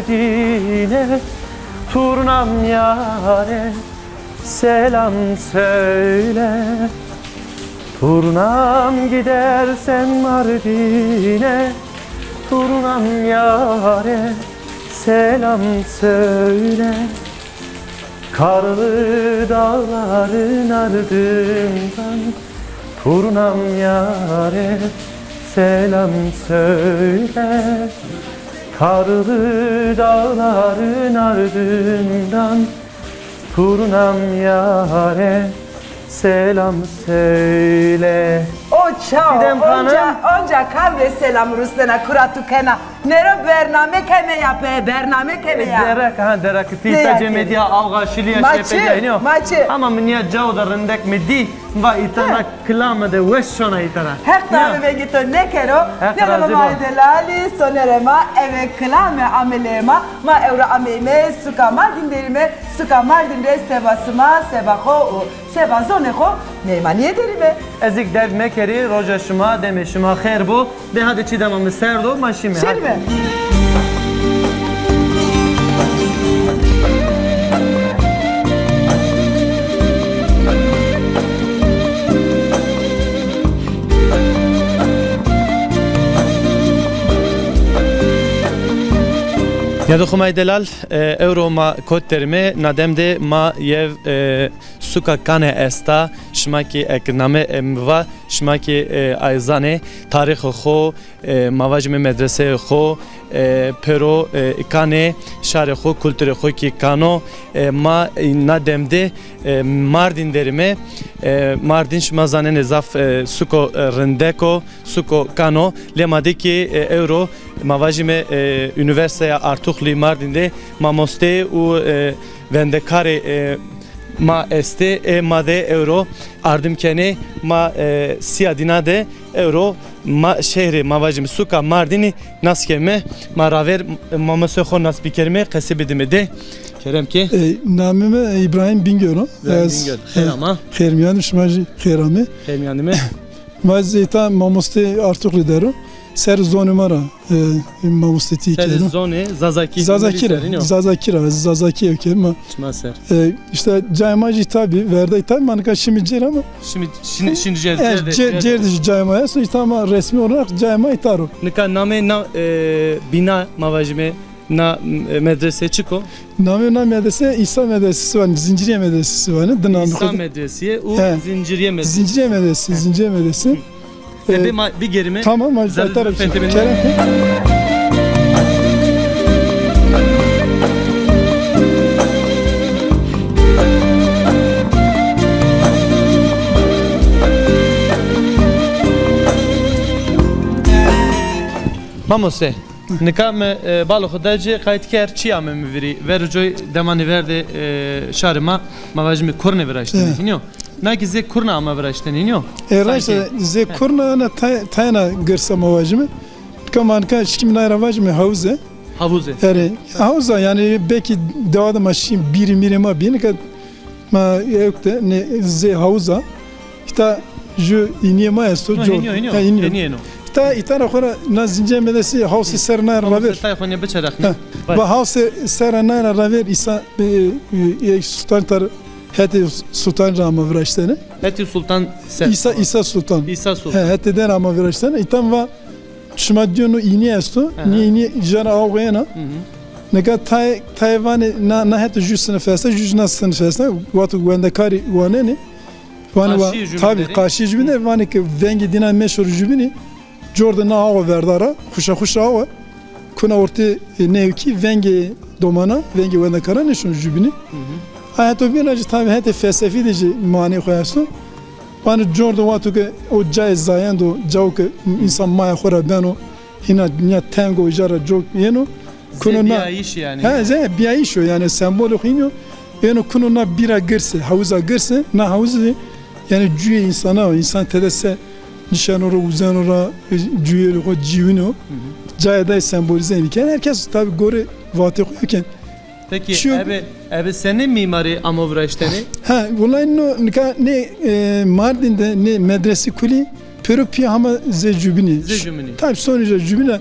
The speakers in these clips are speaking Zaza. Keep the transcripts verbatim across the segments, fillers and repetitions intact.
Yine turnam yare selam söyle. Turnam gidersen Mardin'e, turnam yare selam söyle. Karlı dağların ardından turnam yare selam söyle. Karlı dağların ardından turnam yare selam söyle. O çaw, Didem Hanım. Onca, onca kam rê selam rusnena, kura tu kena. Nero bername keme ya pe, bername keme ya. Derek, ha, derek. Ti ta cemediya alga şiliya şepediya, iniyo. Maçı. Ama mi niya cao da rindek mi di, va itana kilame de weş şona itana. Heq tabi vengê to nêkero. Heq razî bo. Nêro ma delalî, sonerê ma, eve kilame amelê ma, ma ewro ameyme, suka Mardin derime, suka Mardin rê seba sima, seba xo û seba zonê xo meymanîye derime. Ez îk derg mekerî, roja şima, demê şima xêr bo. De hadi Çîdema mi ser do, ma şîme. Şîme. Nîyadê xo ma yê delal, e, ewro ma kot derime, na dem de ma yew, e, suka Kane esta, şima kî eke name, e, mi va, şima kî, e, ay zanê, tarîxê xo, e, ma vajîme medreseyê xo, e, pêro, e, Kane, şarê xo, kulturê xo kî Kano, e, ma, e, na dem de, e, Mardin derime. E, Mardin şima zanenê zaf, e, suko, e, rindek o, suko Kano. Lê ma de kî, e, ewro ma vajîme, e, Unîversîteya Artuklu Mardin de mamoste û, e, wendekarê, e, ma estê, ê ma de ewro ardim kenê, ma, e, sîya dîna de ewro ma şehrê, ma vajîme suka Mardinî nas keme, ma ravêr, e, mamoste xo nas bikerime, qesê bidime de. Kerem ke. E, namê mi Îbrahîm Bingöl o. Îbrahîm Bingöl. Xêr ama. Xêr mîyan, şima jî xêr amê. Xêr mîyan dime. Ma zî îta mamoste Artuklu der o. Ser zonê ma ra, e, mamostetî keno. Ser zonê Zazakî. Zazakî ra, Zazakî ra, ez Zazakî ew keno ma. Çima ser. E, îşte cayê ma jî tabî, verdayî tabî, ma nika şimî cêr ama. Şimî, şin-, şin cêr, e, cêr de, cêr, cêr de jî cayê ma esto, îta ma resmî olarak cayê ma îta ro. Nika namê na, e, bîna ma vajîme, na, e, medrese çik o? Namê na medrese Îsa Medresesi vanê, Zinciriye Medresesi vanê. Di namê xo de. Îsa Medresiye û Zinciriye Medresi. Zinciriye Medresi, Zinciriye Medresi. Ebe ma bigerime. Tamam, ma zerrî fetebine. Kerem. Mamoste, nika mi, e, balo xo da ci qayt kerd, çî ame mi vîrî. Ver coy demanê ver de, e, şarê ma, ma vajîme kurnê viraştene, hînî yo? Na kî zê kurna ama viraştene, hînî yo? E, raşt e, zê kurna ana tay-, tayna girsa ma vajîme. Nika ma nika şikîme nay ra vajîme hawze. Hawze. Erê, hawza yanî belkî dewa de ma şî bîrî mîrê ma bî, nika ma ewk de ne zê hawza. Îta ju înîyê ma esto, cor. Hînî yo, hînî yo. Ha, hînî yo. Îta, îta ra xo ra na Zinciriye Medresî hawse ser nay ra ravêr. Tay xo nê biçerexnê. Ha. Va hawse ser nay ra ravêr Îsa, e, e, e, Sultan tar, hetê Sultan ra ama viraştene. Hetê Sultan ser. Îsa, Îsa Sultan. Îsa Sultan. He, hetê der ama viraştene. Îta mi va şima dîyo no înî esto. Aha. Nî înî jar awe yena. Hı hı. Nika tay, tay vanê na, na hetê ju sinif esta, ju na sinif esta. Wexto wendekarî wanenê. Vanê wa, tabî, qarşî jubîn der, vanê ke vengê dîna meşoro jubînî, cor de na awe verda ra, xuşa xuşa awe, kuna ortê, e, newkî vengê domana, vengê wendekaran nêşono jubînî. Hı hı. A heto bîna jî tabî hetê felsefî de jî manê xo esto. Vanê cor de wexto ke o cayê zayend o, cao ke însan maya xo ra beno, hîna nîya teng o, îja ra cor yeno. Kuno na, bîyayîş yanî. He, zê bîyayîş o yanî, sembolê xo înî yo. Êno kuno na bîra girse, hawuza girse, na hawuze de yanî cuyê însana, însan tede se nişeno ra, uzeno ra, e, cuyê xo ciwîno. Hı hı. Cayê day sembolîze kenê. Her kes tabî gorê vatê xo yo ken. Peki, ebe, ebe senê mîmarî amo viraştene? Ha, wulay no nika nê, e, Mardin de nê medresî kulî pêro pîya hema zê cubînî. Zê cubînî. Tabî sonî ra cubîna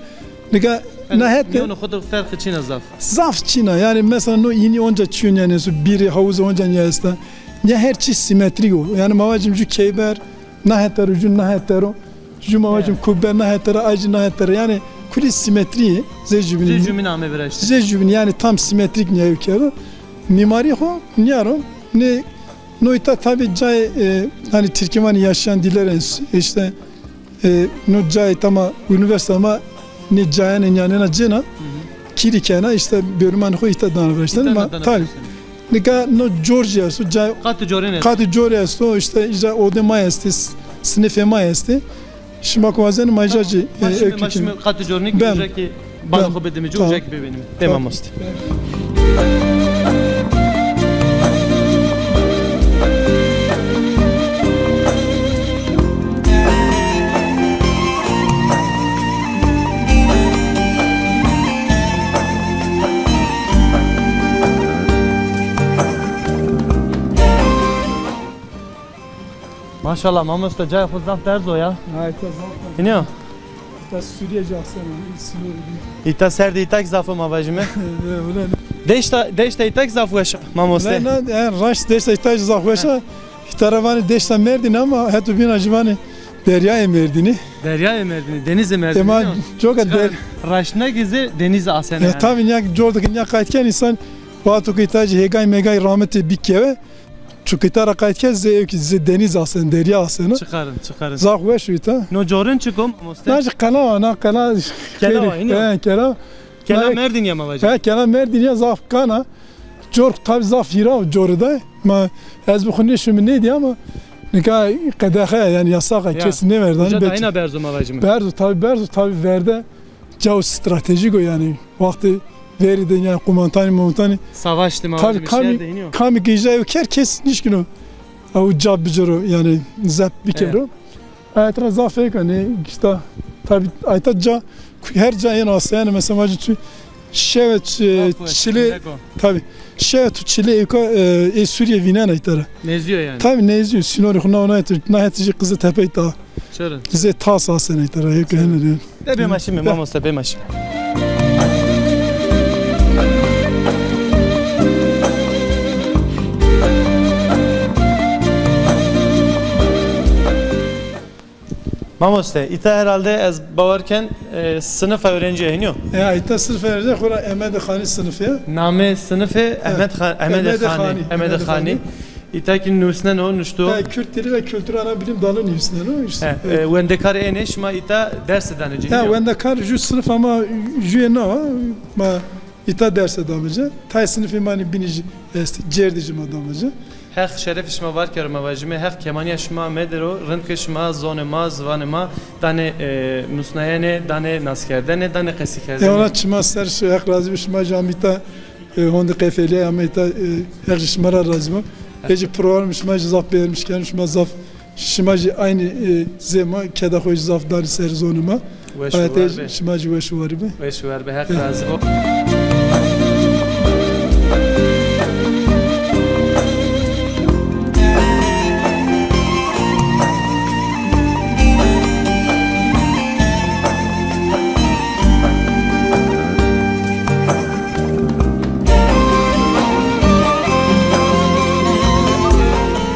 nika Yanî, na het de mîyanê xo de ferqî çin a zaf? Zaf çin a. Yanî mesela no înî onca çîyo nîyanê esto, bîrî hawuzê onca nîya esta. Nîya her çî sîmetrîk o. Yanî ma vacîm ju keyber, na het der o, ju na het der o. Ju ma vacîm kubbe na het der o, ay jî na het der o. Yanî kulî sîmetrî yê. Zê jubînî. Zê jubînî ame viraşte. Zê jubînî yanî tam sîmetrîk nîya ew kerdo. Mîmarî xo nîya ro. Nê, no îta tabî cayê, e, hanî tirkî vanê yaşayan diller enstitüsü, îşte, e, no cayê îta ma, unîversîta ma nê cayanê nîyanêna cêna, kîrî kena, îşte bölümanê xo îta dana viraştene. Îta ma dana tabî viraştene. Nika no cor jî esto, cayê qatê corên esto. Qatê corî esto, îşte îja odê ma estê, s-, sinifê ma estê. Şima ku wazenê ma îja jî, e, ma şimê, ma şimê qatê cornî ki uca ki balê xo bidimê ci, uca ki bivînîme. Bê mamoste. Maşallah mamoste, cayê xo zaf derz o ya. Ha, îta zaf o. Hînî yo? Îta Sûrîye ci asena, sînorî. Îta serdê îta kî zaf o ma vajîme. E, öyle. Deşta, deşta îta kî zaf weş a, mamoste. Na, na, e, raşt deşta îta kî zaf weş a. Îta ra vanê deşta Merdîn ama heto bîna jî vanê deryayê Merdînî. Deryayê Merdînî, denîzê Merdînî. Ema coka der-, raştna kî zê denîz asena yanî. Tabî nîya cor de ke nîya qayt ken însan, wexto ke îta jî hêgay mêgay ramitê bî kewe. Çuka îta ra qayt ke zê ewkî zê denîz aseno, derya aseno. Çiqarin, çiqarin. Zaf weş o îta. No corin çik o, mamoste? Na jî qela wa, na qela. Kela wa, hînî yo? He, kela. Kela Merdîn ya ma vajî. He, kela Merdîn ya, zaf kan a. Cor tabî zaf hîra o corî de. Ma ez bi xo nêşimî nêdî ama nika qedexe yanî yasax a, kes nêverdanê. Uca dayîna berz o ma vajîme. Berz o tabî, berz o tabî verde. Cawo stratejîk o yanî. Wextê verî de yanî qumantanî mumantanî. Savaş de ma vajîme, şer de hînî yo. Kamî ke îja ew kerd kes nîşkîno ew ca biciro yanî zep bikero. Ayet ra zaf êk a nê gişta. Tabî ayta ca, her ca êno asayene mesela vajî tu şewe tu çilê, tabî şewe tu çilê êka, e, ê Sûrîye vînena îta ra. Nêzdî yo yanî. Tabî nêzdî yo. Sînorê xo na, na het, na het jî Qiziltepe îta. Çira? Zê tas asena îta ra, êk hene de. De bê ma şîme, mamoste, bê ma şîme. Mamoste, îta herhalde ez bawer ken, e, sinifa öğrenci hînî yo? Ya, îta sinifa öğrenci, xora Ehmedê Xanî sinifi ya. Namê sinifi Ehmed Xa-, Ehmedê Xanî. Ehmedê Xanî. Îta kî nusneno, nuşto. Ya, Kürt Dili ve Kültürü Ana Bilim Dalı nusneno. Îşte, e, wendekar ênê, şima îta dersê danê ci. Ya, wendekar ju sinif ama juyê nawa, ma îta derse dame ci. Tay sinifê ma nî bînî jî est, cêrdî jî ma dame ci. Heq şerefê şima var kero ma vajîme, Heq kemanîya şima medero, rind ke şima zonê ma, ziwanê ma danê, e, nusnayene, danê naskerdene, danê qesîkerdene. Eyvallah, çima ser şi, Heq razî bi şima jî, amîta, e, hondî qefelîya amîta, e, Heq jî şima ra razî bo. Ê jî program şima jî zaf beğenmiş keno, şima zaf, şima jî aynî, e, zê ma, keda xo jî zaf danî ser zonê ma. Weş û war be. Şima jî weş û warî be. Weş û war be, Heq razî bo.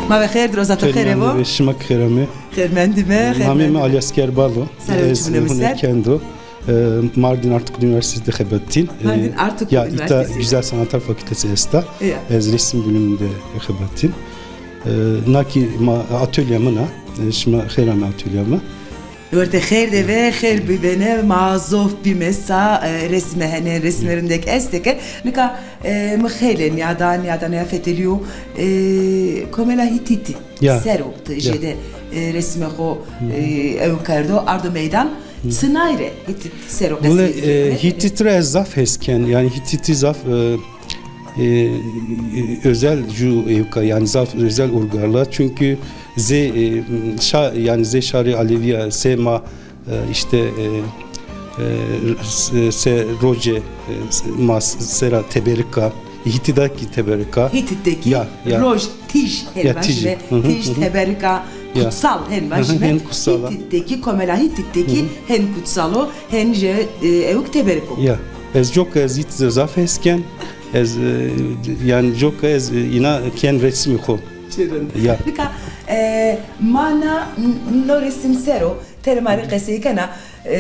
Ma ve xêr, roza to xêre bo. Şima kî xêr amê. Xêrmendîme. Namê mi Ali Esker Bal o. Ez hunerkend o. E, Mardin Artuklu Üniversitesi de xebetîn. E, Mardin Artuklu Üniversitesi. Ya, îta Güzel Sanatlar Fakültesi esta. Ya. Ez resim bölümünde xebetîn. E, na kî ma atölye min a. E, şima xêr amê atölye mi. Werte xêr de ve, xêr bibêne, ma zof bîme sa, e, resme hene, resme rindek estê ke. Nika, e, mi xeylê nîyadan, nîyadan ya fetelîyo, e, komela Hîtîtî. Ya. Ser o, ti jêde, e, resmê xo, e, ew kerdo, ardo meydan. Çinay rê Hîtît ser o qesey. Wele, e, Hîtît ra ez zaf hes ken. Yanî Hîtîtî zaf, e, e, özel ju ewka, yanî zaf özel urgarla. Çünkü zê, e, şa-, yanî zê şarê Alevîya, sê ma, e, işte, e, e, se-, se roce, e, se-, ma s-, sera teberika, Hîtîda kî teberika. Hîtît de kî roj, tîj, her baş ve tîj, teberika, Ya. Kutsal hen vajîme. Hen kutsal a. Hîtîtteki, komela Hîtîtteki hen kutsal o, hen je, e, ewk teberik o. Ya. Ez coka ez Hîtît zaf hes ken. Ez, e, yanî coka ez, e, îna ken resmî xo. Çi rind. Ya. Nika, e, ma na, n-, no resim ser o, tenê ma rê qesey kena, e,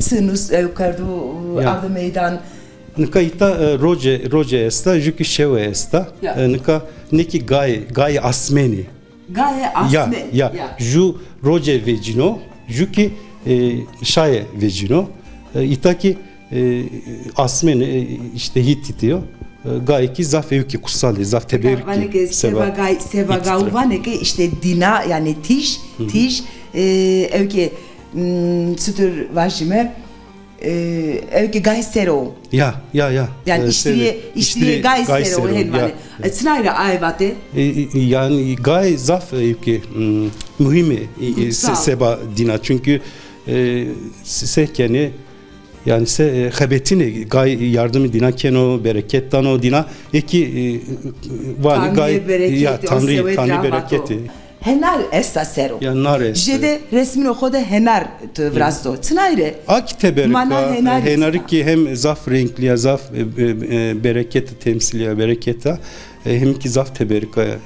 çi nus ewk kerdo, ardo meydan. Nika îta, e, roce, roce esta, jû kî şewe esta. Ya. E, nika nê kî gayê, gayê asmenî. Gayê asmenî. Ya, ya. Jû roce vecîno, jû kî, e, şaye vecîno. E, îta kî, e, asmenî, e, îşte Hîtîtî yo. E, gayê kî zaf ewkê kutsal ê, zaf teberikî. Vanê ke seba gay, seba gaw vanê ke îşte dîna, yanî tîj, tîj, e, ewkê, m, çitur vajîme, e, ewkê gay ser o. Ya, ya, ya. Yanî, e, îştirîyê, îştirîyê gay ser o, hen vanê. E, çinay ra aye vate? E, e, yanî gay zaf, e, ewkê, m, muhîm ê, e, e, se-, seba dîna. Çunkî, e, se-, se kenê, yanî se, e, xebetînê, gay yardimî dîna keno, bereket dano dîna. Ê kî, e, vanê gay, ya, Tanrî, Tanrî bereketê. Henar esta ser o. Ya, nar esta. Jêde resmîno xo de henar tu virasto. Çinay rê? A kî teberik a, henarî kî hem zaf renklî ya, zaf, e, e, e, bereket temsîl ya, bereket a. E, hem kî zaf teberik a, e,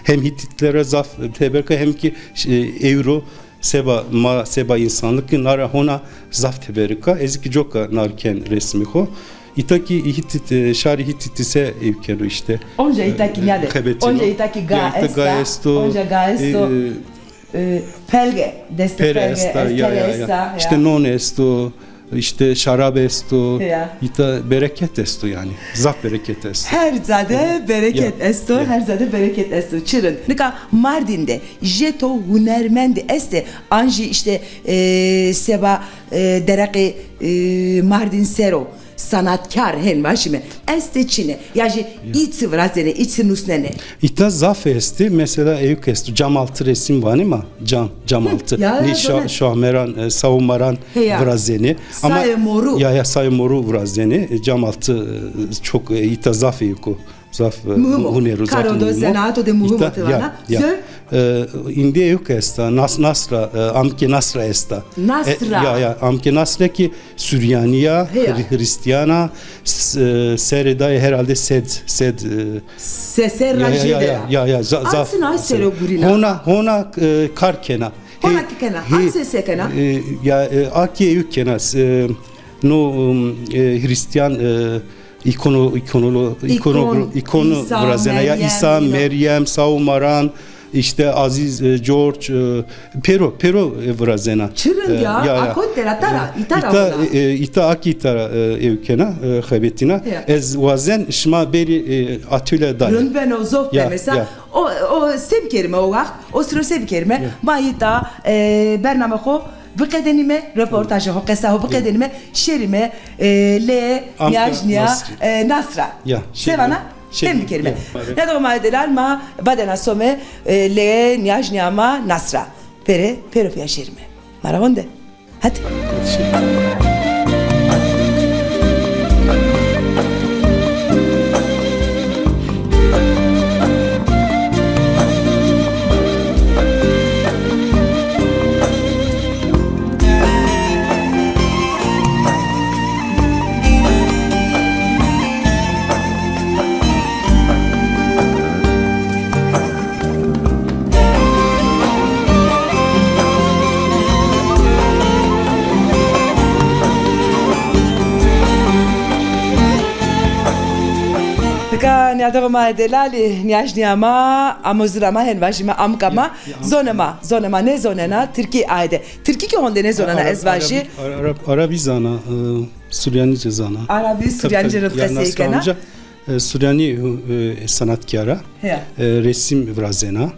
hem Hîtîtlere zaf teberik a, hem kî, e, ewro seba ma, seba însanlîk kî na ra hona zaf teberik a. Ez kî coka na rê ken resmî xo. Îta kî Hîtît, e, şarî Hîtîtî se ewk keno îşte. Onca îta kî, e, nîyade. Onca îta kî ga esta. Onca ga esto. E, e, pelge, destê pelge esta, ya, ya, ya. Îşte non esto, îşte şarab esto. Ya. Îta bereket esto yanî. Zaf bereket esto. Her ca de bereket esto, her ca de bereket esto. Çi rind. Nika Mardîn de jê to hunermendî estê, an jî îşte, e, seba, e, dereqê, e, Mardîn ser o sanatkar hen vajîme, estê çinê? Ya jî î çi virazenê, î çi nusnenê? Îta zaf estê, mesela ewk esto, camaltı resim vanê ma, cam, camaltı. Nê şa-, şahmeran, e, sawmaran virazenê. Ama sayê moru. Ya, ya, sayê moru virazenê. E, camaltı, e, çok, e, îta zaf ewk o. Zaf, e, muhîm o. Huner o, zaf muhîm o. Karo do, zenaato de muhîm o, ti vana. Zor. E, îndî ewk esta, nas-, nasra, e, amkê nasra esta. Nasra. E, ya, ya, amkê nasra kî Suryanî ya, Hri-, Hrîstîyan a, s-, e, serê dayê herhalde sed, sed, e, se-, ser ra jêde ya. Ya, ya, zaf. Aslında ser o gurîna. Hona, hona, e, kar kena. Hona kî kena, a se se kena? E, ya, e, a kî ewk kena, e, no, e, Hrîstîyan, e, îkono-, îkonolo-, îkon, îkono virazena ya, Îsa, Meryem, Saw Maran, îşte Azîz, e, George, e, pêro, pêro, e, virazena. Çi rind ya, a kot de ra, ta ra, îta ra. Îta, e, îta a kî îta ra, e, ewk kena, e, xebetîna. Ez wazen şima bêrî, e, atölye dayê. Rind beno, zof beno. Mesela, o, o se bikerîme o waxt? O siro se bikerîme? Ma îta, e, bername xo biqedenîme, reportajê xo, qesa xo biqedenîme, şêrîme, e, lê Nîyajnîya, e, Nasra. Se vana? Dem bikerîme. Nîyadoxê ma yê delal, ma badena some, e, lê Nîyajnîya ma Nasra. Pêrê, pêro pîya şêrîme. Ma ra honde. Hadi. Nika nîyadoxê ma yê delalî, nîyajnîya ma, amozina ma, hen vajîme amka ma, zonê ma, zonê ma nêzonena, tirkî aye de. Tirkî kî honde nêzonena, ez vajî. Arab, Arab, Arabî zana, e, Suryanîce zana. Arabî, Suryanîce rind qesey kena. E, Suryanî, e, sanatkar a. E, resim virazena.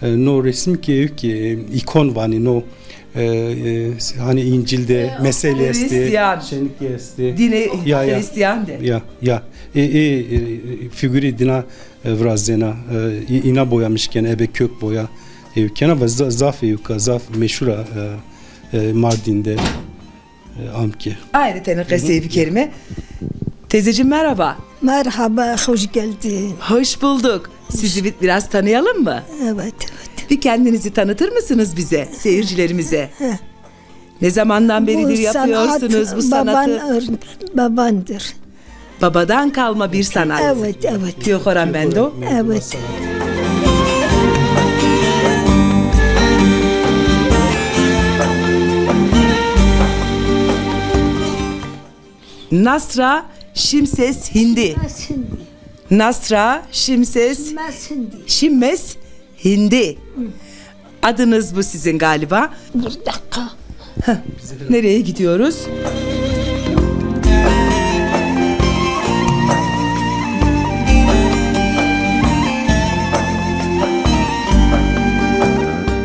E, no resim kî, kî, e, îkon vanê no, e, e, hanî Încîl de, e, meselî estê, şenikî estê. Dînê Hrîstîyan de. Ya, ya. E, e, e, fîgurî dîna, e, virazena. E, î-, îna boyamiş kena, ebe kök boya, e, kena ve za-, zaf ewk a, zaf meşhur a, e, e, Mardîn de. E, amke. Ayrı tenê qesey bikerîme. Teyzeciğim, merhaba. Merhaba, hoş geldin. Hoş bulduk. Sizi bir, biraz tanıyalım mı? Evet, evet. Bir kendinizi tanıtır mısınız bize, seyircilerimize? Ne zamandan beridir yapıyorsunuz bu sanatı? Babandır. Babadan kalma bir sanat. Evet, evet. Tiyo xo ra mendo. Evet. Nas ra şîm ses hîndî. Şîm ses hîndî. Nas ra şîm ses... Şîm ses hîndî. Şîm ses hîndî. Adınız bu sizin galiba. Bir dakika. Heh. Nereye gidiyoruz?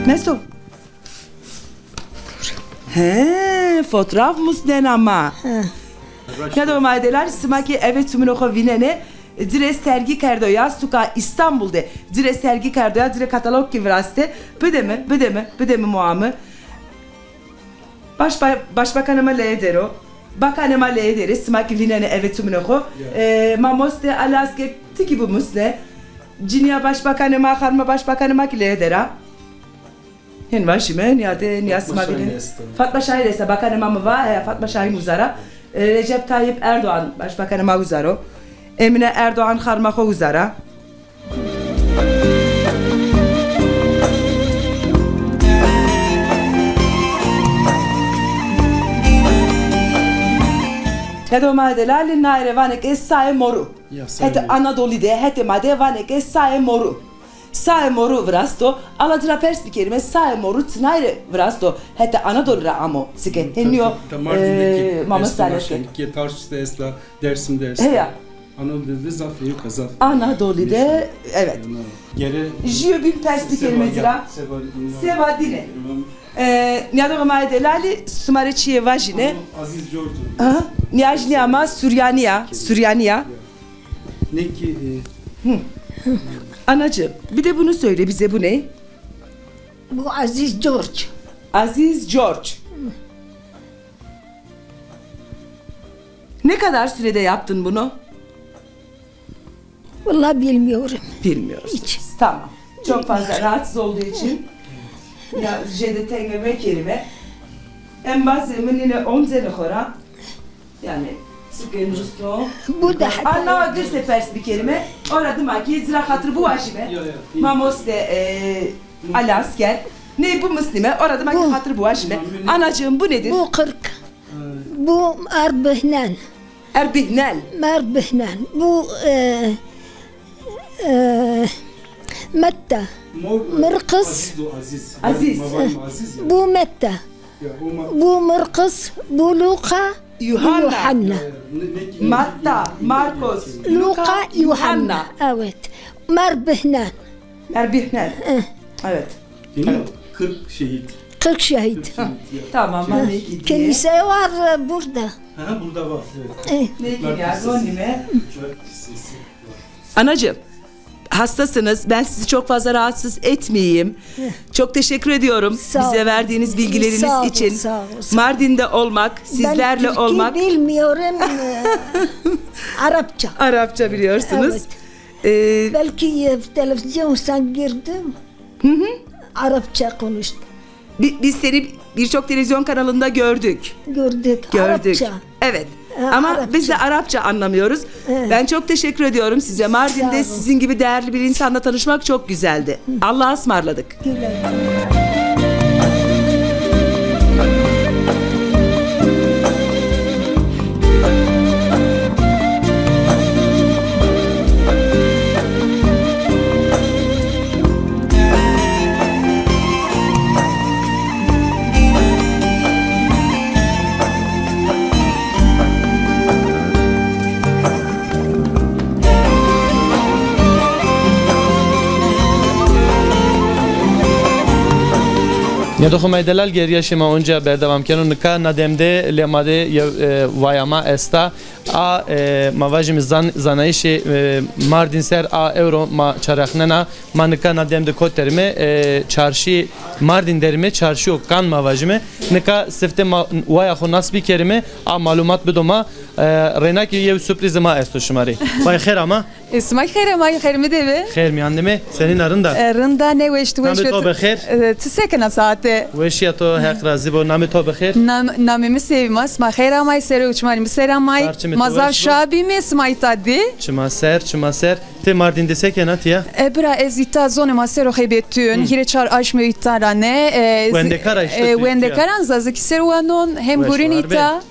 Meso. He, fotraf musnena ma. He. Ya do ma delal, sima ki eve çimino xo vînenê, ci rê sergî kerdo ya suka Îstanbul de. Ci rê sergî kerdo ya, ci rê katalog ki viraste. Bide mi, bide mi, bide mi moa mi. Başba-, başbakanê ma leye der o. Bakanê ma leye der ê, sima ki vînenê eve çimino xo. Ya. E, mamoste, Alasker, ti ki bimusne. Cinîya başbakanê ma, xanima başbakanê ma ki leye der a. Hên vajîme, nîyade, nîya sima bîne. Fatma Şahin esta. Fatma Şahin esta, bakanê ma mi va, e, Fatma Şahin uza ra. E, Recep Tayyip Erdoğan, başbakanê ma uza ro. Emine Erdoğan, xanima xo uza ra. Tedo ma delalî naye rê vanê ke Saê Moru. Ya, Saê Moru. Hetê Anadolî de, hetê ma de vanê ke Saê Moru. Saê Moru virasto, ala ci ra pers bikerîme, Saê Moru çinay rê virasto, hetê Anadolî ra amo, sike henî yo, e, mamoste Alasker. Ke Tarsus de esta, Dersim de esta. Heya. Anadolî de zaf ê, yo ke zaf. Anadolî de, evet. Jûyo bîn pers bikerîme ci ra. Seva dîne. E, nîyadoxê ma yê delalî, sima rê çîyê vajîne. Aziz Giorgio. Aha. Nîyajnîya ma Suryanî ya, Suryanî ya. Ne ki, e, Anacığım, bir de bunu söyle bize, bu ne? Bu Aziz George. Aziz George. Ne kadar sürede yaptın bunu? Vallahi bilmiyorum. Bilmiyorsunuz. Hiç. Tamam. Çok fazla rahatsız olduğu için ya jede tenge mekerime. Embazê mi nîne omzenê xo ra. Yani, sıkın rusto. Bu da hata. Ana girse pers bikerime. Ora dima ki ci ra xatir biwajime. Mamoste, e, Alasker. Ne bimusnime, ora dima ki xatir biwajime. Anacığım, bu nedir? Bu kırk. Bu erbihnen. Erbihnen. Erbihnen. Bu, e, e, metta. Mirqis. Aziz. Bu metta. Bu mirqis, bu Luqa, bu Yuhanna. Matta, Markos, Luqa, Yuhanna. Evet. Erbihnen. Erbihnen. Evet. Kırk şehit. Kırk şehit. Tamam, ben de gideyim. Kilise var, e, burada. Ha, burada var, evet. Ne ki ya, zonime. Anacığım, hastasınız. Ben sizi çok fazla rahatsız etmeyeyim. Çok teşekkür ediyorum bize verdiğiniz bilgileriniz için. Sağ olun, sağ olun. Mardin'de olmak, sizlerle olmak. Ben Türkçe bilmiyorum, e, Arapça. Arapça biliyorsunuz. Evet. Ee, belki, e, televizyon sen girdim. Hı hı. Arapça konuştum. Bi-, biz seni birçok televizyon kanalında gördük. Gördük. Gördük. Arapça. Evet. Ha, ama biz de Arapça anlamıyoruz. Evet. Ben çok teşekkür ediyorum size. Mardin'de sizin gibi değerli bir insanla tanışmak çok güzeldi. Allah'a ısmarladık. Güle güle. Nîyadoxê ma yê delal, gerîyayîşê ma onca berdewam keno. Nika na dem de lê ma de yew, e, vaya ma esta. A, e, ma vajîme zan-, zanayîşê, e, Mardin ser a ewro ma çarexnena. Ma nika na dem de kot derîme, e, çarşî Mardin derîme, çarşîyo kan ma vajîme. Nika sifte ma waya xo nas bikerîme, a malumat bido ma. E, rênakî yew surprîzê ma esto şima rê. Bay xêr ama. E, sima xêr ama, xêr mi de be. Xêr mîyan de me. Senîn a, rind a? E, rind a, ne weş, tu weş. Namê to be xêr. E, ti se kena saete? Weşîya to, Heq razî bo. Namê to be xêr. Nam-, namê mi Sevim a, sima xêr amay, ser û çimanê mi ser amay. Ma zaf şa bîme, sima îta dî. Çima ser, çima ser. Ti Mardîn de se kena tiya? E, bira, ez îta zonê ma ser o xebetûn. Hîrê çar aşm o îta ra ne. E, wendekar a îşte, e, tu wendekar a, zazakî ser wanon, hem gurîn îta.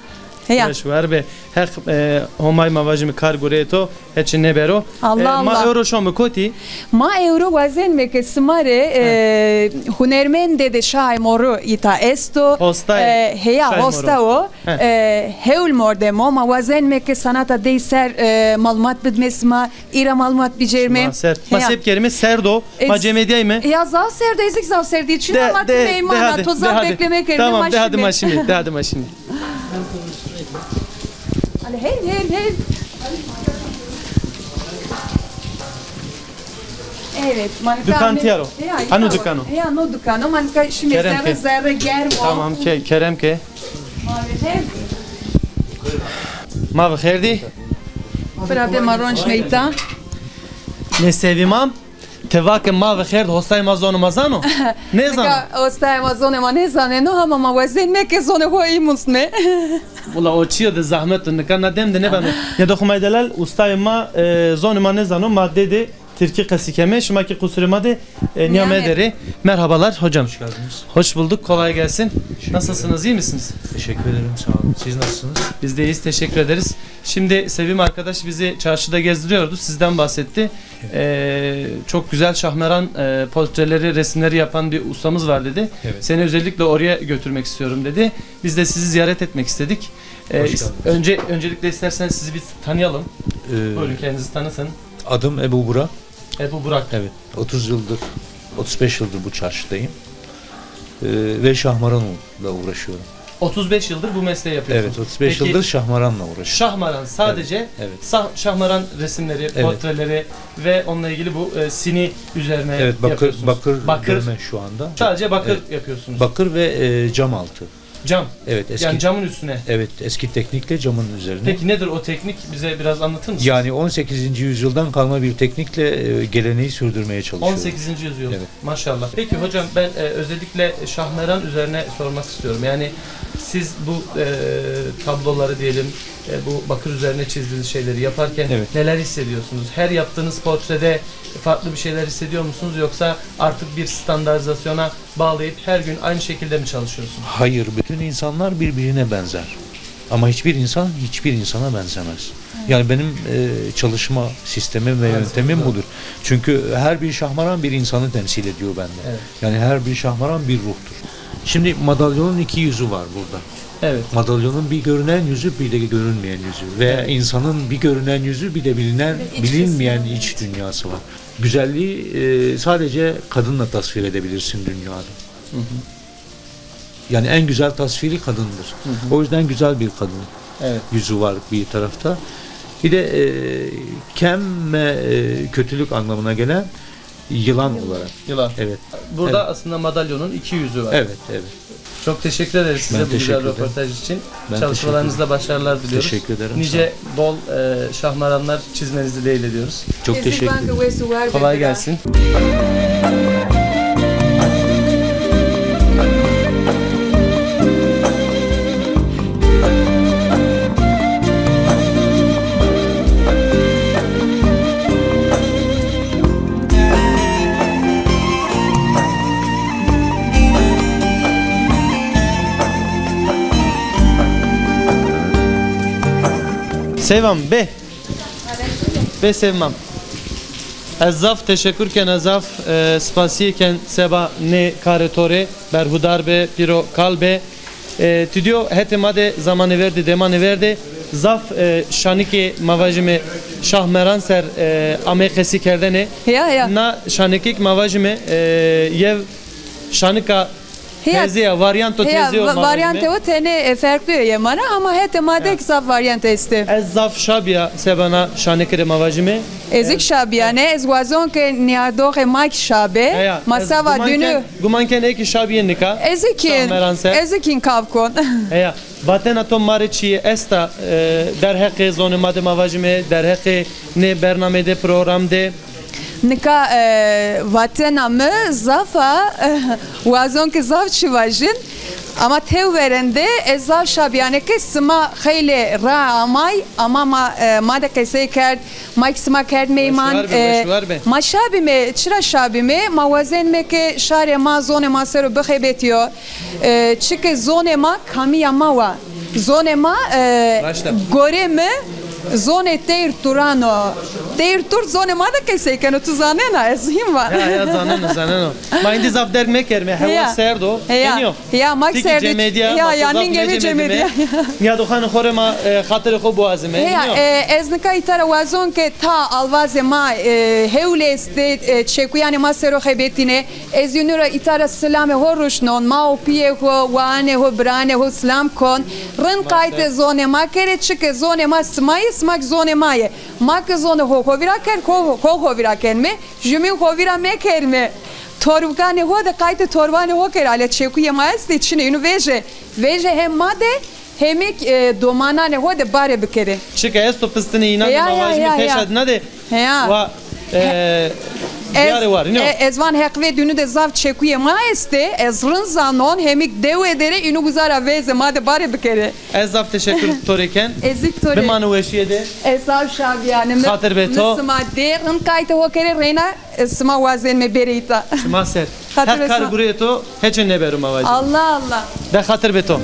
Heya. Weş war be. Heq, e, Homay ma vajîme kar gureyê to heçî nêbero. Allah Allah. E, ma ewro şome kotî? Ma ewro wazenme ke sima rê, e, hunermendê de şaê ma ro îta esto. Hostayê. E, heya, hosta o. E, hewl mordem o. Ma wazenme ke sanata dey ser, e, malumat bidme sima, î ra malumat bicêrme. Ma ser. Ma se bikerîme, serd o. Ma cemedîyayme. Ya zaf serd o, ez kî zaf serdî. Çin ama ti meyman a, to zaf bekleme kerîme. Tamam, de hadi ma şîme, de hadi ma şîme. Hadi hel, hel, hel. Evet, ma nika. Dukan tîya ro. Ano dukano. Heya, no dukano. Ma nika şîme zerre, zerre germ o. Tamam, ke-, kerem ke. Ma ve xêr dî. Ma ve xêr dî. Bira be, ma ronişme îta. Ne Sevim am? Ti va ke ma ve xêr dî, hostayê ma zonê ma zano? Nêzano. Nika hostayê ma zonê ma nêzaneno, hama ma wazenme ke zonê xo î musnme. Wula o çîyo de zahmet o, nika na dem de nêbeno. Ya da Humay delal, ustayê ma, e, zonê ma nêzano, ma dê de tirkî qesî keme, şima kî qusurê ma de, e, nîya mederê. Merhabalar hocam. Hoş geldiniz. Hoş bulduk, kolay gelsin. Teşekkür ederim. Nasılsınız, iyi misiniz? Teşekkür ederim, sağ olun. Siz nasılsınız? Biz de iyiyiz, teşekkür ederiz. Şimdi Sevim arkadaş bizi çarşıda gezdiriyordu, sizden bahsetti. Ee, çok güzel Şahmeran, e, portreleri, resimleri yapan bir ustamız var dedi. Evet. Seni özellikle oraya götürmek istiyorum dedi. Biz de sizi ziyaret etmek istedik. Ee, is-, önce, öncelikle isterseniz sizi bir tanıyalım. Ee, Buyurun, kendinizi tanıtın. Adım Ebu Burak. Ebu Burak. Evet, otuz yıldır, otuz beş yıldır bu çarşıdayım. Ee, ve Şahmaran'la uğraşıyorum. Otuz beş yıldır bu mesleği yapıyorsunuz. Evet, otuz beş yıldır Şahmaran'la uğraşıyorum. Peki, Şahmaran sadece, evet, evet. Sa-, Şahmaran resimleri, evet, portreleri ve onunla ilgili bu, e, sini üzerine yapıyorsunuz. Evet, bakır, bakır dövme şu anda. Sadece bakır yapıyorsunuz. Evet. Bakır ve, e, cam altı. Cam. Evet, eski. Yani camın üstüne. Evet, eski teknikle camın üzerine. Peki nedir o teknik? Bize biraz anlatır mısınız? Yani on sekizinci yüzyıldan kalma bir teknikle, e, geleneği sürdürmeye çalışıyorum. On sekizinci yüzyıl. Evet. Maşallah. Peki hocam, ben, e, özellikle Şahmeran üzerine sormak istiyorum. Yani siz bu, e, tabloları diyelim, e, bu bakır üzerine çizdiğiniz şeyleri yaparken, evet, neler hissediyorsunuz? Her yaptığınız portrede farklı bir şeyler hissediyor musunuz? Yoksa artık bir standartizasyona bağlayıp her gün aynı şekilde mi çalışıyorsunuz? Hayır, bütün insanlar birbirine benzer. Ama hiçbir insan hiçbir insana benzemez. Evet. Yani benim, e, çalışma sistemim ve yöntemim budur. Çünkü her bir Şahmaran bir insanı temsil ediyor bende. Evet. Yani her bir Şahmaran bir ruhtur. Şimdi madalyonun iki yüzü var burada. Evet. Madalyonun bir görünen yüzü, bir de görünmeyen yüzü. Ve insanın bir görünen yüzü, bir de bilinen, bilinmeyen iç dünyası var. Güzelliği, e, sadece kadınla tasvir edebilirsin dünyada. Hı hı. Yani en güzel tasviri kadındır. Hı hı. O yüzden güzel bir kadın yüzü var bir tarafta. Bir de, e, kem ve, e, kötülük anlamına gelen yılan olarak. Yılan. Evet. Burada aslında madalyonun iki yüzü var. Evet, evet. Çok teşekkür ederiz size bu güzel röportaj için. Ben teşekkür ederim. Çalışmalarınızda başarılar diliyoruz. Teşekkür ederim. Nice bol, e, Şahmaranlar çizmenizi dileğiyle ediyoruz. Çok teşekkür ederim. Kolay gelsin. Seyvan, bê. Bê Seyvan. Ez zaf teşekur ken, ez zaf, e, spasîye ken seba nê karê to rê, berhudar be, pîro kal be. E, ti dîyo hetê ma de zamanê ver de, demanê ver de zaf, e, şanikê ma vajîme Şahmeran ser, e, amey qesî kerdene. Ya, ya. Na şanikêk ma vajîme, e, yew şanika teze ya, varyanto teze yo ma vajîme. Varyantê o tenê, e, ferqlî yo yê ma ra, ama hetê ma de kî zaf varyant estê. Ez zaf şa bîya seba na şanike rê ma vajîme. Ez kî şa bîya, ne, ez wazon ke nîyadoxê ma kî şa bê. Heya, ma seba dûnû. Guman ken ê kî şa bîyê nika. Ez kî, ez kî kav kon. Heya. Vatena to ma rê çîyê esta, e, derheqê zonê ma de ma vajîme, derheqê nê bernameyê de, program de? Nika, e, vatena mi zaf a, wazon ke zaf çî vajin, ama tewverên de ez zaf şa bîyane ke sima xeylê ra amay, ama ma, e, ma de qesey kerd, ma kî sima kerd meyman, weşwar be, e, weşwar be. Ma şa bîme, çira şa bîme? Ma wazenme ke şarê ma zonê ma ser o bixebetîyo. E, çike zonê ma kamîya ma wa. Zonê ma, e, raşt a, gorê mi zonê teyr turan o. Teyr turk zonê ma de qesey keno, tu zanena, ez hîn va. Ya, ya, zaneno, zaneno. Ma îndî zaf derg mekerme, hewa serd o. Heya. Enî yo. Ya, ma kî serdî. Ti kî cemedîya, ya, ma ya, zaf nînge mi cemedîme. Nîyadoxanê xo rê ma, e, xatirê xo biwazime. Heya, enî yo. E, ez nika îta ra wazon ke ta alvazê ma, e, hewl estê, e, çekuyanê ma ser o xebetînê. Ez yînû ra îta ra silamê ho ruşnon, ma û pîyê ho, waanê ho, biranê ho silam kon. Rind qaytê zonê ma kerê, çike zonê ma sima yê, sima kî zonê ma yê. Ma ke zonê ho ho vîra kerd, ho, ho ho vîra kenme, jumî ho vîra mekerme. Torbikanê ho de qaytê torbanê ho kerê, ale çekuyê ma estê, çinê, yînû vejê. Vejê hem ma de, hemî, e, domananê ho de bare bikerê. Çike esto pistinê înan de, ma vajîme ya, ya, peşa dina de. Heya. Wa, e, diyarê war, nîyo? E, ez van heq vê dînû de zaf çekuyê ma estê, ez rind zanon, hemî dewe der ê, înû guzara vêze, ma de bare bikerê. Ez zaf teşekur to rê ken. Ez zî to rê. Bimane weşîye de. Ez zaf şa bîyane. Xatir be to. Mi sima dê, rind qaytê ho kerê, reyna, e, sima wazenme bêrê îta. Şima ser. Xatir be to. Heq kar gureyê to heçê nêbero ma vajî. Allah Allah. De xatir be to.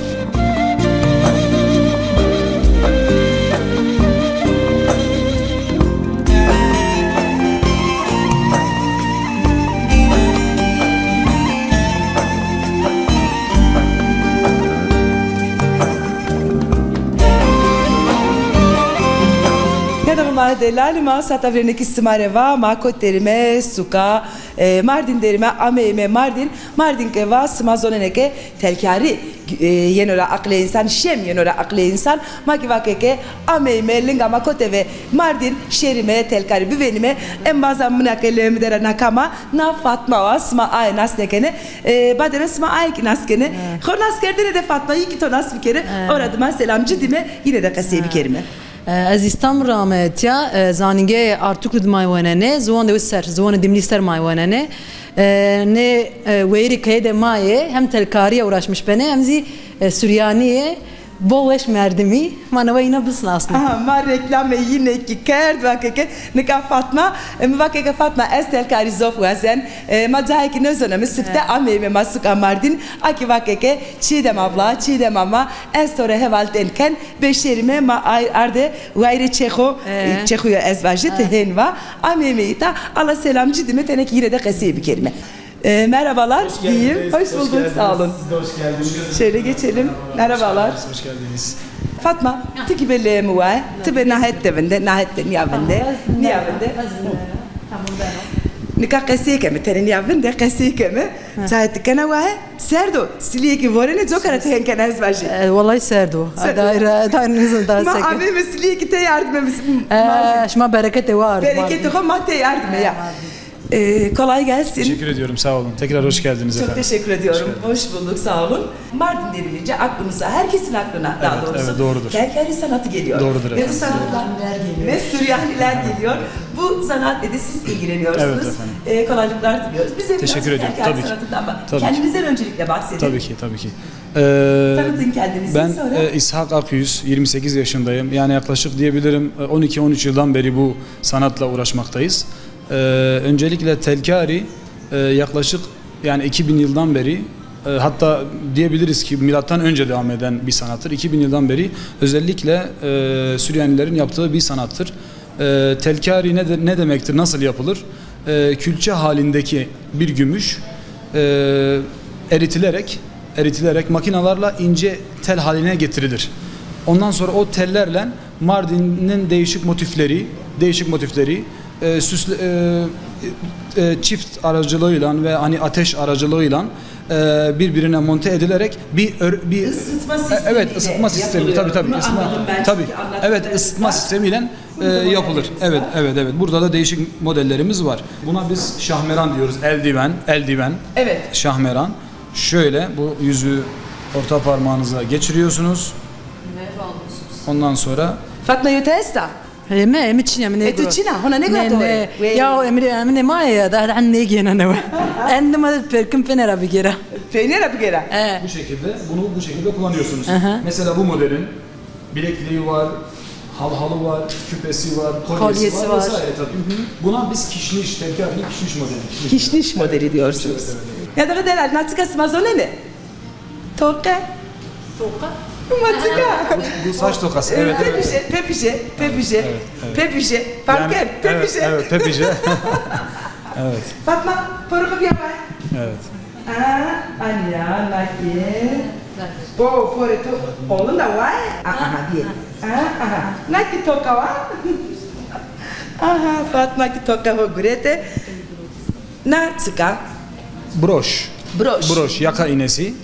Nêdama ma delalî, ma sata verênekî sima rê va, ma kot derîme, suka, e, Mardîn derîme, ameyîme Mardîn. Mardîn ke va, sima zonenê ke telkarî, e, yeno ra aqlê însan, şem yeno ra aqlê însan. Ma kî vake ke ameyîme, linga ma kote ve Mardîn, şêrîme, telkarî bivênîme. Embazan mina ke lewê mi der a, na kam a? Na Fatma wa, sima aye nas nêkenê. E, badêne sima aye kî nas kenê. He. Xo nas kerdêne de Fatma, yî kî to nas bikerê. He. Ora dima selamcî dîme, yîne de qesey bikerîme. E, ez Îstanbul ra ame tîya, e, zanîngehê Artuklu de may wenenê, ziwan de ser, ziwanê dimilî ser may wenenê. E, nê, e, weyirê keye de ma yê, hem telkarî ya uğraşmış benê, hem zî, e, Suryanî yê, bol weş merdimî, ma newe îna bisnasnê. Aha, ma reklamê yîne kî kerd, vake ke nika Fatma, e, mi vake ke Fatma, ez telkarî zof wazen, e, ma cayê kî nêzoneme, sifte ameyîme ma suka Mardîn, a kî vake ke Çiğdem abla, Çiğdem ama, ez to rê hevaltên ken, beşerîme ma ay-, arde wayirê Çexo, e, Çexoya ez vajî, ti hên va, ameyîme îta, ala selamcî dîme, tenê kî yîne de qesey bikerîme. E, merhabalar diyeyim. Hoş geldiniz. Hoş bulduk, sağ olun. Siz de hoş geldiniz. Şöyle geçelim. Merhabalar. Hoş geldiniz. Fatma, ti kî bê leyê mi waye. Ti bê na het de vinde, na het de nîya vinde, nîya vinde. Nika qesey keme, tenê nîya vinde, qesey keme. Çayê ti kena waye? Serd o. Silîyê kî vorêne, coka ra ti hên kena, ez vajî. E, wellahî serd o. Serd o. Daîre, daîre nizon daha. Ma ameyme silîyê kî tey ardîme. E, şima bereketê war. Bereketê xo ma tey ardîme ya. E, kolay gelsin. Teşekkür ediyorum, sağ olun. Tekrar hoş geldiniz efendim. Çok teşekkür ediyorum. Hoş geldiniz. Hoş bulduk, sağ olun. Mardin denilince aklımıza, herkesin aklına daha doğrusu, evet, doğrudur, telkari sanatı geliyor. Doğrudur efendim. Ve bu sanatla ve Süryaniler geliyor. Bu zanaatla da siz ilgileniyorsunuz. Evet efendim. E, kolaylıklar diliyoruz. Bize biraz telkari sanatından, kendinizden öncelikle bahsedin. Tabii ki, tabii ki. Ee, tanıtın kendinizi sonra. Ben, e, İshak Akyüz, yirmi sekiz yaşındayım. Yani yaklaşık diyebilirim, e, on iki on üç yıldan beri bu sanatla uğraşmaktayız. Ee, öncelikle telkari, e, yaklaşık, yani iki bin yıldan beri, e, hatta diyebiliriz ki milattan önce devam eden bir sanattır. İki bin yıldan beri özellikle, e, Süryanilerin yaptığı bir sanattır. E, telkari ne de-, ne demektir, nasıl yapılır? E, külçe halindeki bir gümüş, e, eritilerek, eritilerek makinalarla ince tel haline getirilir. Ondan sonra o tellerle Mardin'in değişik motifleri, değişik motifleri, e, süsle-, e, e, çift aracılığıyla ve hani ateş aracılığıyla, e, birbirine monte edilerek bir ör-, bir Isıtma e, evet, sistemiyle ısıtma sistemi, yapılıyor. Tabii, tabii. Bunu anladım ben çünkü anlattıklarınızda. Evet, ısıtma sistemiyle, e, yapılır. Evet, evet, evet. Burada da değişik modellerimiz var. Buna biz şahmeran diyoruz. Eldiven, eldiven. Evet. Şahmeran. Şöyle bu yüzüğü orta parmağınıza geçiriyorsunuz. Ondan sonra Fatma, yo te esta? E, mi, mi çin a, mi nêguro. E, tu çin a, hona nêgura to rê? Ne, ne. Ya, emrê, emrê ma ya, daha, daha nêgênena we. Endima de perkim fêne ra bigêra. Fêne ra bigêra. E. Bu şekilde, bunu bu şekilde kullanıyorsunuz. Aha. Mesela bu modelin bilekliği var, halhalı var, küpesi var, kolyesi Kolyesi var var. vesaire tabii. Buna biz kişniş, tezgah değil, kişniş modeli. Kişniş modeli diyorsunuz. Evet, evet, evet. Ya da delal, na çika sima zonenê? Toqe. Toqe? Ma çika? Bu, bu saç tokası, evet, evet. Pepije, pepije, pepije, Evet, evet. pepije. Fark Yani, et, evet, pepije. evet, pepije. Evet. Fatma, poruxu biya bay. Evet. Aha, Alya, naki. O, pore to, olun da vay. Aha, bir. Aha, aha. Naki toka wa. Aha, Fatma ki toka ho gurete. Na çika? Broş. Broş. Broş, yaka iğnesi.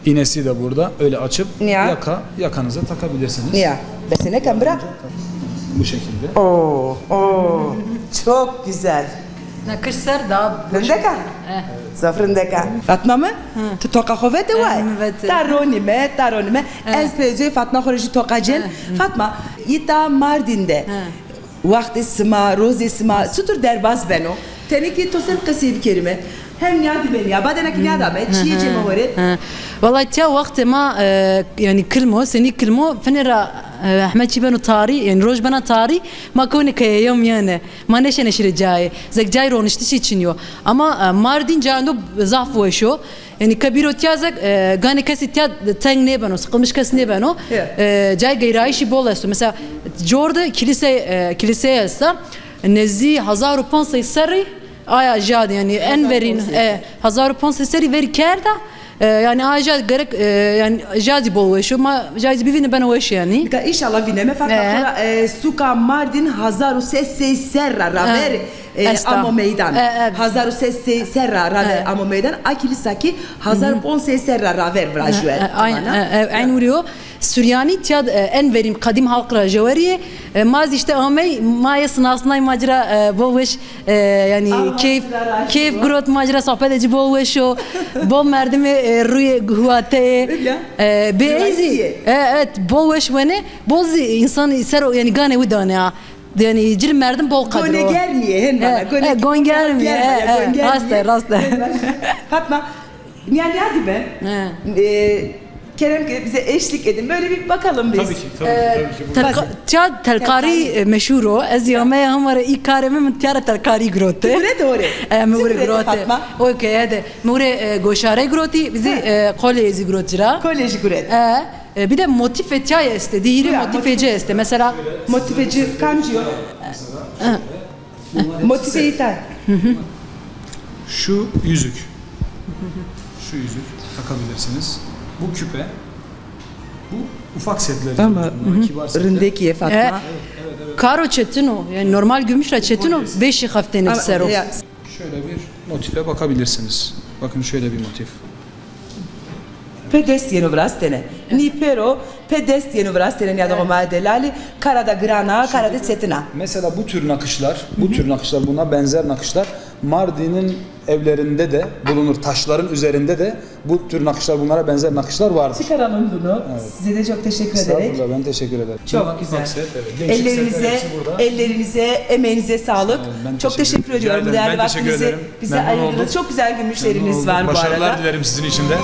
İğnesi de burada. Öyle açıp Ya. yaka, yakanıza takabilirsiniz. Ya. Beseneka bira. Bu şekilde. Oo, oo. Çok güzel. Na kış ser daha boş Rindeka? olsun. Eh. Zaf rindeka. Fatma mı? Hı. Tu toqa xo vete Eh, way? mi vete. Ta ronime, ta ronime. Eh. Ez peyzê Fatma xo rê jî toqa cen. Eh, hı. Fatma, îta Mardin de. Hı. Waxtê sima, rozê sima, çutur derbaz beno? Tenê ki to ser qesey bikerime. Hem nîyadî me nîya, badena ki nîyada me, çîyê cê ma were. Hı. Vallahi tiya waxtê ma, e, yani kilmo, senî kilmo, fine ra, e, Ehmed çî beno tarî, yani roj bena tarî, ma kewne keyeya mîyane. Ma nêşene şirê cayê. Zek cayê roniştişî çin yo. Ama, e, Mardin cayê ndo zaf weş o. Yanî ke bîro tiya zek, e, ganê kesî tiya teng nêbeno, siqilmiş kes nêbeno. Ya. E, cayê geyrayîşî bol esto. Mesela, cor de kilîse, e, kilîseye esta. Nezdî hezar û ponc sey serrî aya jade, yanî en verîn, e, hezar û ponc sey serrî verî kerda. E, yanî aya jade gerek, e, yanî jade zî bol weş o. Ma jade zî bivîne beno weş yanî. Nika înşallah vîneme, fakat E. xora, e, suka Mardin hezar û sey sey serra raver. E, Esta. amo meydan. E, e. Hezar û sey sey serra rave E. amo meydan. A kilîsa kî hezar û ponc sey serra raver virajiwe. E, e, aynen, e, e, eyn wurî yo. Suryanî tiya, e, en verîn qedîm halk ra jewerî yê. E, ma zî îşte amey, ma yê sinasnay, ma ci ra, e, bol weş, e, yanî keyf, keyf girot, ma ci ra sohbetê ci bol weş o. Bol merdimê, e, rûyê huwate yê. Ya. E, bê ey zî, Rûyê. e, evet, bol weş wenê. Bol zî însan ser o, yanî ganê wi danê ha. Yanî cil merdim bol qedir o. Gone germîye, hen vana, E, gone e, gon germîye, germîye, e, e, gon germîye. Rast e, rast e. Fatma, nîya nîyadî be. E. E, kerem ki bize eşlik edin. Böyle bir bakalım biz. Tabii ki, tabii ki, E, tabii ki. Buyurun. telka-, tiya telkarî, Telkarî. e, meşhur o. Ez zî ameya hema ra î karê mi, min tiya ra telkarî girote. Ti gure doğru. E, mi Ti gure gure girote. Fatma. Okey, hadi. Mi gure, e, goşare girotî, bizî, Ha. e, kolye zî girot ci ra. Kolye jî guret. E, E, bir de motifê tiyayê estê, di hîrê Ya, motifê ci estê. Mesela Motifê ci kamcî yo? Motifê îta. Şu yüzük. Şu yüzük takabilirsiniz. Bu küpe. Bu ufak setler. Ama, Bunlar hı hı. kibar setler. Rindekî yê Fatma. E, Evet, evet, evet. karo çetin o. Yani normal gümüş ra çetin o. Kolyesi. Beşî xeftêne Ama, ser o. ya. Şöyle bir motife bakabilirsiniz. Bakın şöyle bir motif. Pê dest yeno virastene. Nî pêro pê dest yeno virastene nîyadoxê ma delalî. Kara da giran a, kara da çetin a. Mesela bu tür nakışlar, bu tür nakışlar, buna benzer nakışlar Mardin'in evlerinde de bulunur, taşların üzerinde de bu tür nakışlar, bunlara benzer nakışlar vardır. Çıkaralım bunu. Evet. Size de çok teşekkür ederek. Estağfurullah, ben teşekkür ederim. Çok güzel. Bak, evet, değişik setler Ellerinize, hepsi burada. ellerinize, emeğinize sağlık. Sağ olun, ben Çok teşekkür teşekkür ederim. ediyorum Rica ederim. değerli Ben teşekkür vaktinizi ederim. bize Memnun ayırdınız. oldum. Çok güzel Memnun gümüşleriniz oldum. var bu Başarılar arada. dilerim sizin için de.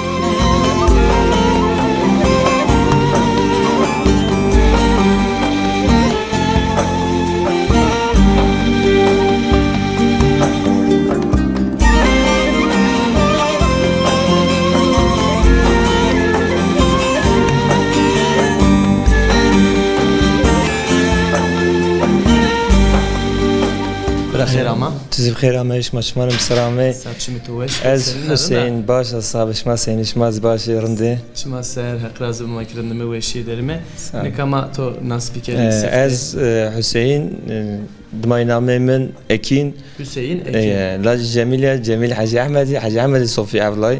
Bira xêr ama. Tu zî bi xêr ameyî, şima çiman ê, bi ser ameyî. Saçimî to weş. Ez Hüseyin, baş, ez sabe, şima senî, şima zî baş ê, rind ê. Şima ser, Heq razî bo, ma kî rind îme, weşîye derîme. Sağ ol. Nika ma to nas bikerî. Ee, ez, e, Hüseyin, e, dimayî nameyê min Ekîn. Hüseyin Ekîn. E, lajê Cemîl ya, Cemîl Hecî Ehmedî, Hecî Ehmedî Sofî Evlay.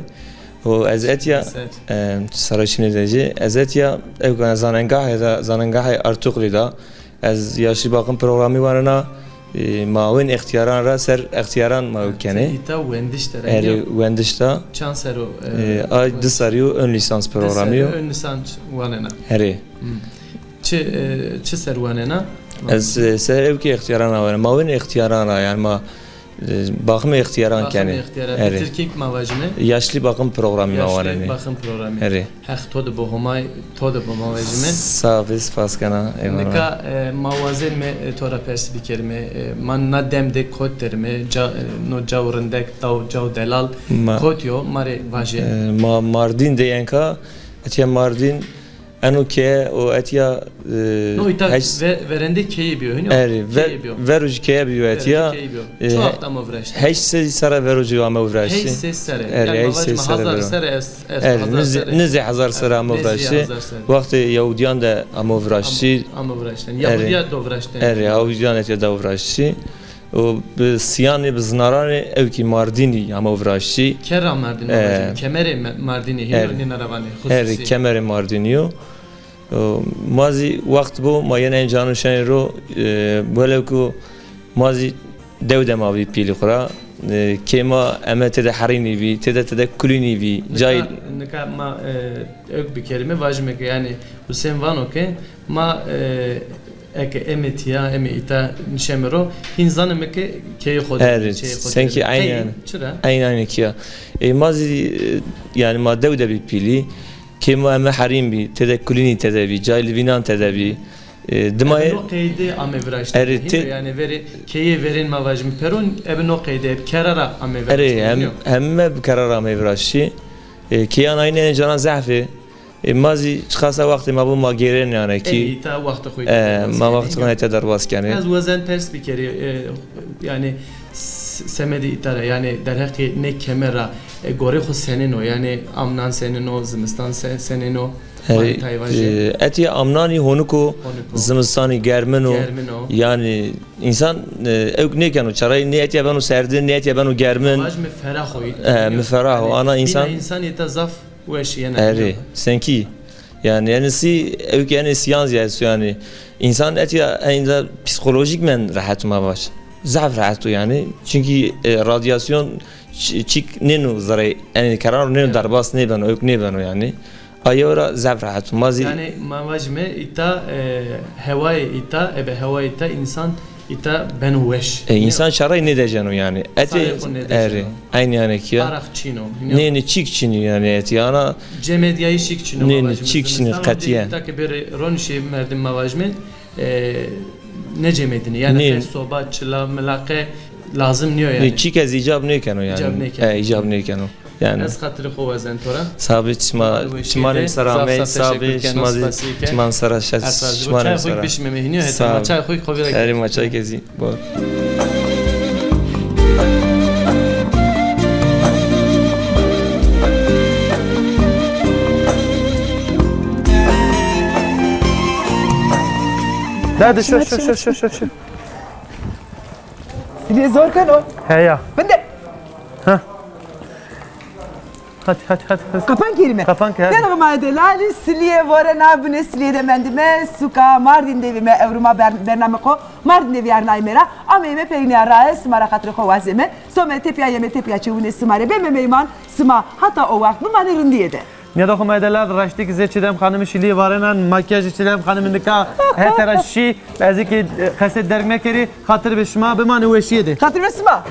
O ez etya, Ser. e, Saraçinê de jî, ez etya, ewkana zanengahê de, zanengahê Artuklî de. Ez yaşlı bakım programî wanena, e, ma wên extîyaran ra ser extîyaran ma ew kenê. Îta wendiş de Erê, rengî yo. wendiş de. Çand serr o, e, E, ay wendiş? di serrî yo ön lisans Di programî serrî yo. ön lisans wanena. Erê. Hmm. Çi, e, çi ser wanena? Ez, e, ser ewkî extîyaran a wena. Ma wena extîyaran ra, yanî ma, e, baximê extîyaran kenê. Baximê extîyaran. Erê. Bi tirkî ma vajime? Yaşlı bakım programı ma wanenê. Yaşlı bakım programı. Erê. Heq to de bo, Homay to de bo ma vajime. Sağ ol, spas kena. Eyvallah. Nika, e, ma wazenme, e, to ra pers bikerime. E, ma na dem de kot derime, ca-, e, no caw rindek, daw, caw delal, ma-, kot yo, ma rê vaje. E, ma Mardin de yenka, etiya Mardin, Eno ke o etiya, e, no, îta heş-, ve-, verendê keyî bîyo, hînî yo? Erê, ve-, keyî bîyo. Vero jî keye bîyo etiya. Vero jî keyî bîyo. E, çi waxt ame viraştî? Heşt sey sere vero jî ame viraştî. Heşt sey sere. Erê, yanî heşt sey sere vero. Hazar sere est, est, erê, hazar nizî, sere. Nizî hazar sere ame viraştî. Nizî hazar sere. Wextê Yahudîyan de ame viraştî. Am-, ame viraştî. Erê. Yahudîya do viraştî. Erê, Yahudîyan etiya do viraştî. O bi siyanê, bi zinaranê ewkî Mardînî ame viraştî. Kerra Mardînî, e, kemerê Me-, Mardînî, hînî yo, nêna ra vanê, xusûsî. Erê, kemerê Mardînî yo. O, ma zî wext bo, ma yena encano şenê ro, e, welew ku ma zî dew de ma vî pîlî xwu ra, e, kê ma eme têde herînî vî, têde, têde kulînî vî, cayî. Nika, nika ma, e, ewk bikerîme, vajîme ke, yanî Husên vano ke ma, e, eke eme tîya, eme îta nişeme ro, hîn zanîme ke keyê xo de, erê, çeyê xo de. Senkî eynî yanî. Çira? Eynî, eynî kî ya. E, ma zî, e, yanî ma dew de bî pîlî. Kê ma eme herîn bî, têde kulînî têde bî, cayî livînan têde bî. E, dima. Ebe no qeyde ame viraştî. Erê, hînî yo, yanî verê keyê verên ma vajîme peron, ebe no qeyde, ebe kerara ame viraştî. Erê, hem, hînî yo, heme bi kerara ame viraştî. E, kêyan eynî encana zehf ê. E, ma zî çiqasa wextê ma bo ma gêrenê yanî kî. E, îta wextê xo, e, ma wextê xo îta derbas kenê. Ez wazen pers bikerî, e, yanî s-, semedê îta ra, yanî derheqê nê keme ra, e, gorê xo senên o, yanî amnan senên o, zimistan se-, senên o? Erê, ma îta vajî. E, etî amnanî honik o, honik o, zimistanî germin o. Germin o. Yanî însan, e, ewk nêkeno, çarayî nê etîya beno serdin, nê etîya beno germin. Vajîme ferah o. E, mi ferah o. Yanî ana însan, însan îta zaf weş yena. Erê, senkî. Yanî, yanî sî, ewk yanî sîyan zî esto yanî. Însan etîya, enî de psîkolojîkmen rehet o ma vaj. Zaf rehet o yanî. Çunkî, e, radyasyon ç-, çîk nêno zerey, yanî kerran ro nêno, derbas nêbeno, ewk nêbeno yanî. Aye ra zaf rehet o. Ma zî. Yanî ma vajîme îta, e, hewayê îta, ebe hewayê îta însan îta beno weş. E, însan çarayî nêdejeno yanî. Etê, sarê xo nêdejeno. Erê, eynî yanî kî ya. Araq çin o. Nê, nê, çîk çin o yanî etî ana. Cemedîyayîşîk çin o. Nê, nê, çîk çin o qetîyen. Îta ke bêrê ronişê merdim ma vajîme, e, nêcemedînê. Yanî qe soba, çila, milaqe lazim nîyo yanî. Nê, çîk ez îcab nêkeno yanî. Îcab nêkeno. E, îcab nêkeno. Yanî. Ez xatirê xo wazen to ra. Sağ bî, çima, çimanê mi ser amey, sağ bî, çima zî, çiman ser ra şet, çimanê mi ser ra. Çay xo bişîme, hînî yo, hetê ma çay xo xo vîra. Erê, ma çay ke zî. Bor. Hadi şu, şu, şu, şu, şu, şu. Silîye zor keno. Heya. Binde. Ha. Hadi, hadi, hadi, hadi. Qapan kerîme. Qapan ke, hadi. Serê xo ma delalî, Silîye vorena, binê Silîye de mendîme, suka Mardîn de vîme, ewro ma ber-, bername xo Mardîn de vîyarnayîme ra, ameyîme peynîya rae, sima ra xatirê xo wazeme, some tepîya, yeme tepîya çewunê sima rê, beme meyman, sima hata o wext bimanê rindîye de. Nîyada xo ma delal, raştî kî zê Çîdem Xanimî Silîye varenan, makyajê Çîdem Xanimî nika hete ra şî, ez kî, e, qesê derg mekerî, xatir be şima, bimanê weşîye de. Xatir be sima.